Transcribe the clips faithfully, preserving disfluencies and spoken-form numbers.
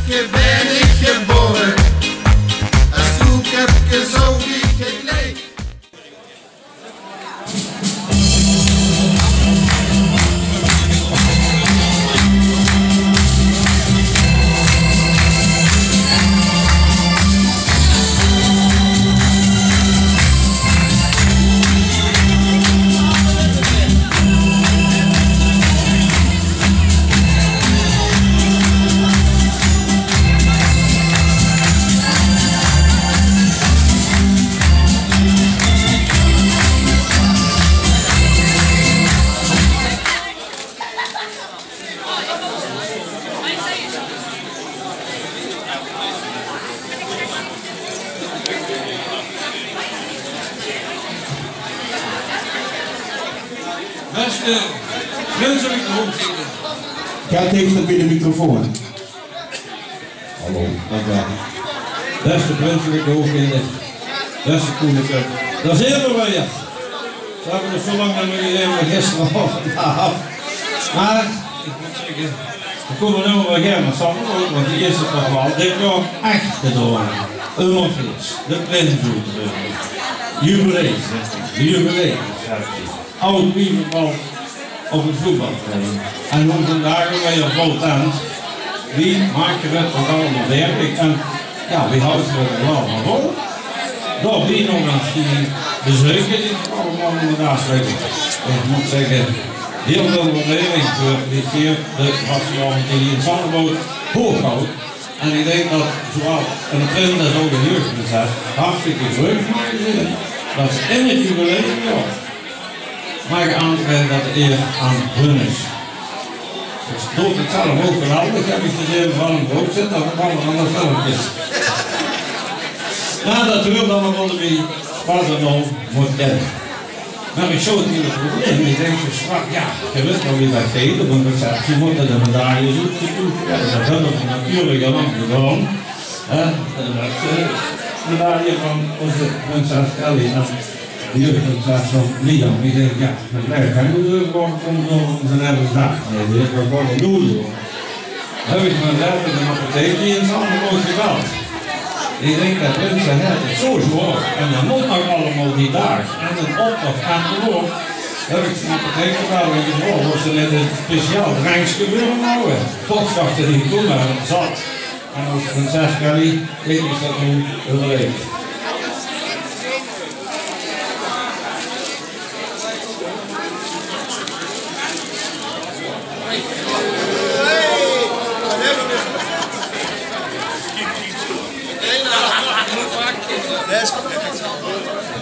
Ge bèn ich gebore, ein Zuukäppke zo wie gekleid. Bèste prinselike hoofdleden. Gaat even bij de microfoon. Hallo, dank u wel. Bèste prinselike hoofdleden, bèste koeninkse, dao zeen v'r weer. V'r höbbe nog zo lang neet mie gezeen, mer gisteraovend aaf. Mer ich mót zègke, v'r kómme noe weer gaer same ouch, want die is 't toch waal dit jaor ech gedaon. Ummer fees, de prins oetreuk, jubileum, de jubileum, aod wieverbal op 't voetbalterrein. En noe vandaag weer vol tent. Wie make v'r 't toch allemaol dèrtig? En jao, wie hawwe v'r 't allemaol vol? Daobie nog ins die bezeuke die v'r allemaol mótte aaflègke. Ich mót zègke, hiel väöl waardering veur die veer, de vastelaovend hie in Zandvoort hoog hawwe. En ich dink det zowaal ein prins es ouch ein jeugdprinses hartstikke vreugd mage zeen det ze in 't jubileumjaor mage aantraeje det de eer aan hun is. Dus doot 't zelf ouch geweldig, höb ich gezeen, veural in Brook zit, det veural aan de filmpjes. Mer det huurt dan waal d'rbie, waat 'r dan mót kinne. Mer ich zoog 't neet es probleem. Ich dink zo straks, jao, geer wit waal wie det geit. Op ein receptie mótte de medailles oetgedoeldj waere. Det höbbe v'r natuurlik al lang gedaon. Hè, de, eh, medaille van ózze prinses Kelly en de jeugdprinses van Liam. Ich dink, jao, det blief hie neet euver, want dan zeen v'r dao. Nae, die höb ich waal gedoeldj, huur. Höb ich mer effe de apotheek hie in Zandvoort gebeld. Ich dink, de prins haet 't zo zwaor. En dan mót nog allemaol die daag. En den optoch en de loop. Höb ich de apotheek gebeld en gevraog of ze neet ein speciaal drenkske veur häöm hawwe. Toch zag ze: "Kóm mer, zat." En ózze prinses Kelly, ich weit neet of ze det noe euverleef.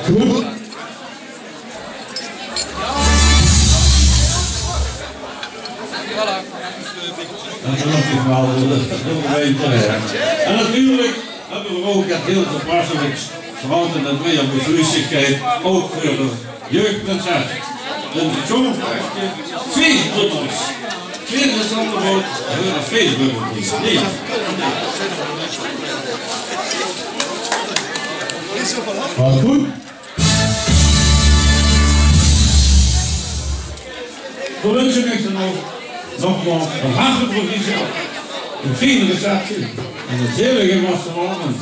Good. En natuurlik höbbe v'r ouch get hiel toepasseliks, want in 't weer bevrieslikheids ouch veur de jeugdprinses. Ózze zoon, feesbubbels. Feesbubbels, veur de feesbubbels. Nae. Waat good. V'r winse uch dan ouch nogmaals van harte proficiat, ein fien receptie en ein zelige vastelaovend.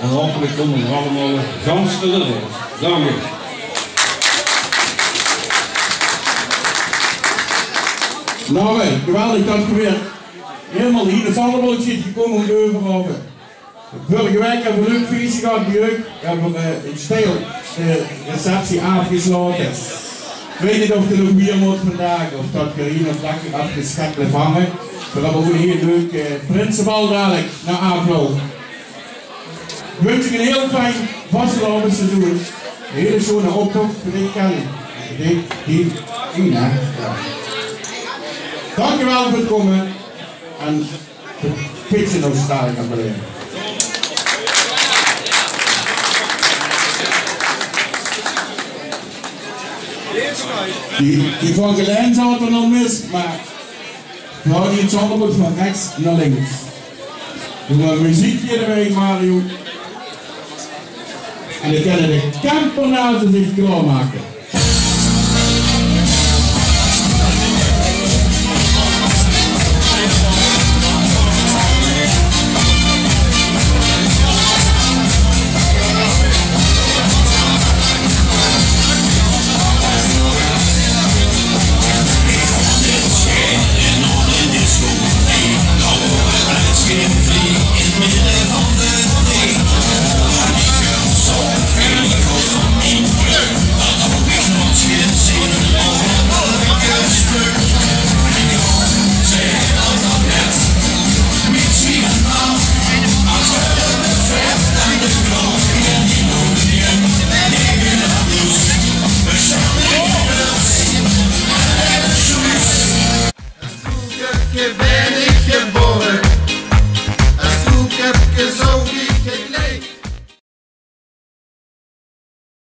En haopelik kómme v'r allemaol gans gezellig. Dank uch. Noe, eh, geweldig det geer weer hielemaol hie in Zandvoort zeet gekómme óm de euverhave. Vörrige waek höbbe v'r ein leuk fieske gehad bie uch. Höbbe v'r, eh, in stijl de receptie aafgeslaote. Ich weit neet of det nog weer mót vandaag, of det geer hie nog lekker effe sjet blief hange. V'r höbbe ouch ein hiel leuk, eh, prinsebal dalik nao aafloup. Ich wins uch ein hiel fien vastelaovesseizoen. Ein hiel sjoeane optoch veur dich, Kelly. Veur dich, die, die, jao. Dank uch waal veur 't kómme. En Pitje nog stadig aan beleven. Die, die van Gelaen zaote al mis, mer v'r haje die in Zandvoort van rechs nao links. Doon mer ein meziekje d'rbie, Mario. En dan kinne de Kempernaze zich klaormake.